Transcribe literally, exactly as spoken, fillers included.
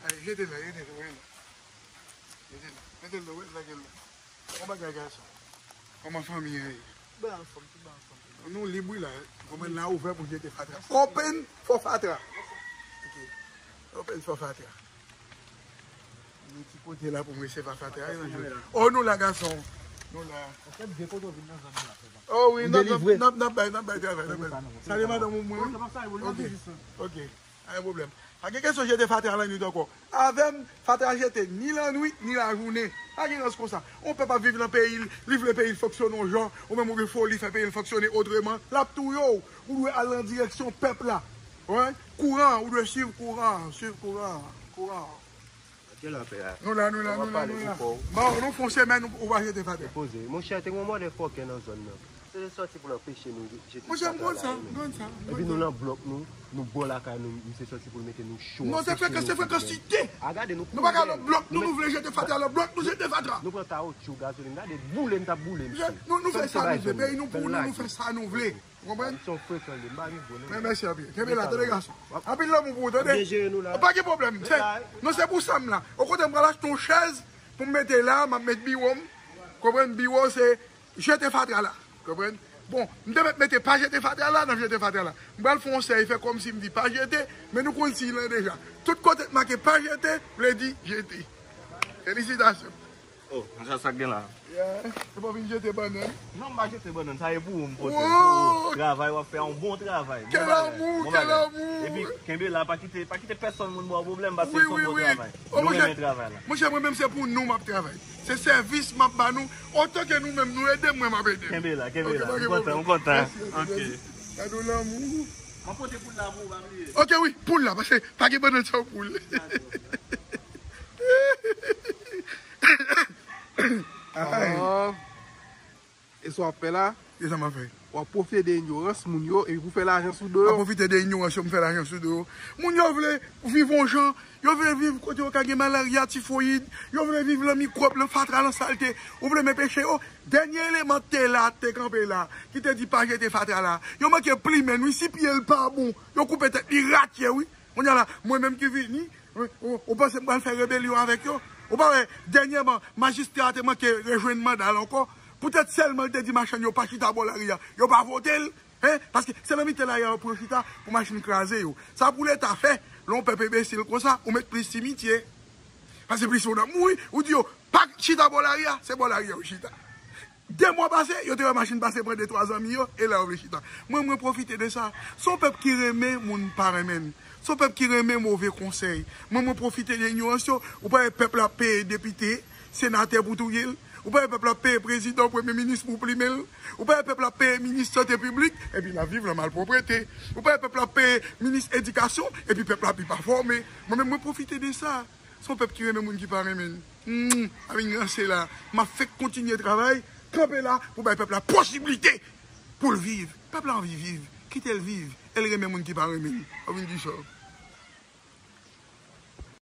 Jete la, jete la, jete la. Jete la, mete l la, lage l la. Bon bagay, gason. Kòman fanmi an ye? Bon, anfòm, tout bon, anfòm. Nou lib, wi, la. Kòman la ouvè pou jete fatra. Open for fatra. Ok. Open for fatra. Yon ti kote la pou m resevwa fatra, wi, nan jodi. Oh, nou la, gason. Nou la. An fèt, vye kote w vin nan zòn nan la, frè. Oh, wi, n ap, n ap, n ap bay, n ap bay travay, n ap bay. Salye madanm ou, mwen, wi. Ok. Ok. Pa gen pwoblèm. Pa gen kesyon jete fatra lannwit ankò. Avè m, fatra jete ni lannwit, ni lajounen. Pa gen rans konsa. Yon pèp ap viv nan peyi l, li vle peyi l fonksyone yon jan, ou menm ou gen foli fè peyi l fonksyone otreman, l ap touye w. Ou dwe al nan direksyon pèp la. Wi. Kouran, ou dwe swiv kouran, swiv kouran, kouran. Kote lapè a? Nou la, nou la, nou la, nou la. Bon, nou fè yon semèn, ou, ou pa jete fatra. Poze. Monchè, te gen yon mòdè fòkè nan zòn nan. Se te sòti pou l anpeche nou jete fatra la, m konn sa, m konn sa. Epi nou nan blòk nou, nou bò lakay nou, misye sòti pou l mete nou cho. Non, se frekans, se frekansite. A gade, nou kouvè. Nou pa ka nan blòk nou, nou vle jete fatra, nan blòk nou jete fatra. Nou pran kawotchou, gazolin, gade boule n t ap boule, misye. Nou, nou fè sa nou vle, peyi nou pou nou, nou fè sa nou vle. Ou konprann? Se yon frekan li, m pa rive, non. Men mèsi anpil. Kenbe la, tande gason. Anpil lanmou pou ou, tande. Byen jere nou la. Pa gen pwoblèm. Se, non, se pou sa m la. Okontrè, m pral achte yon chèz pou m mete la, m ap met biwo m. Konprann? Biwo se jete fatra la. Konprann? Bon, m te mèt mete pa jete fatra la, n ap jete fatra la. M pral fè yon sèy, fè kòmsi m di pa jete, men nou konn siy lan deja. Tout kote k make pa jete, vle di jete. Felisitasyon. Oh, sa, sa k gen la? Yeah. Ou pa vin jete bannann? Non, m pa jete bannann, sa e pou ou m pote l. Travay w ap fè a, yon bon travay. Quel amour, quel amour. Epi, kenbe la, pa kite, pa kite pèsonn moun ba w pwoblèm, paske se yon bon travay. Nou renmen travay la. Monchè, mwen menm se pou nou m ap travay. Se sèvis m ap ba nou. Otan ke nou menm nou ede m, mwen m ap ede m. Kenbe la, kenbe la. M kontan, m kontan. Ok. Gade lanmou. M ap pote poul la pou ou, pa bliye. Ok, wi, poul la, paske pa gen bannann san poul. Ay. E sa w ap fè la? E sa m ap fè? W ap pwofite de inyorans moun yo, epi pou fè lajan sou do yo. W ap pwofite de inyorans yo, m fè lajan sou do yo. Moun yo vle viv yon jan, yo vle viv kote yo ka gen malarya, tifoyid, yo vle viv lan mikwòb, lan fatra, lan salte. Ou vle men peche yo? Dènye eleman te la, te kanpe la, ki te di pa jete fatra la. Yo manke plimen l, wi, si pye l pa bon, yo koupe tèt li ratye, wi. Kounye a la, mwen menm ki vini, wi, ou, ou panse m pral fè rebelyon avèk yo? Ou pa wè, dènyèman, majistra a te manke rejwenn manda l ankò. Poutèt sèlman l te di machann yo pa chita bò lari a, yo pa vote l, hein? Paske se nan mitan lari a pou yo chita, pou machin kraze yo. Sa pou Leta fè, lè yon pèp enbesil konsa, ou met plis simitye. Paske plis moun ap mouri, ou di yo, pa chita bò lari a, se bò lari a yo chita. De mwa pase, yo te wè machin pase pran de twa zanmi yo, e la yo vle chita. Mwen, mwen pwofite de sa. Se yon pèp ki renmen moun pa renmen l. Se yon pèp ki renmen move konsèy. Mwen, mwen pwofite de inyorans yo. Ou pa wè pèp la ap peye depite, senatè pou touye l? Ou pa wè pèp la ap peye prezidan, premye minis pou plimen l? Ou pa wè pèp la ap peye minis sante piblik? Epi l ap viv lan malpwòpte. Ou pa wè pèp la ap peye minis edikasyon? Epi pèp la pi pa fòme. Mwen menm, mwen pwofite de sa. Se yon pèp ki renmen moun ki pa renmen l. Hmm, a vin ranse la. M ap fèk kontinye travay, kanpe la pou bay pèp la posiblite pou l viv. Pèp la anvi viv. Kite l viv. E l renmen moun ki pa renmen l. A vin di sa.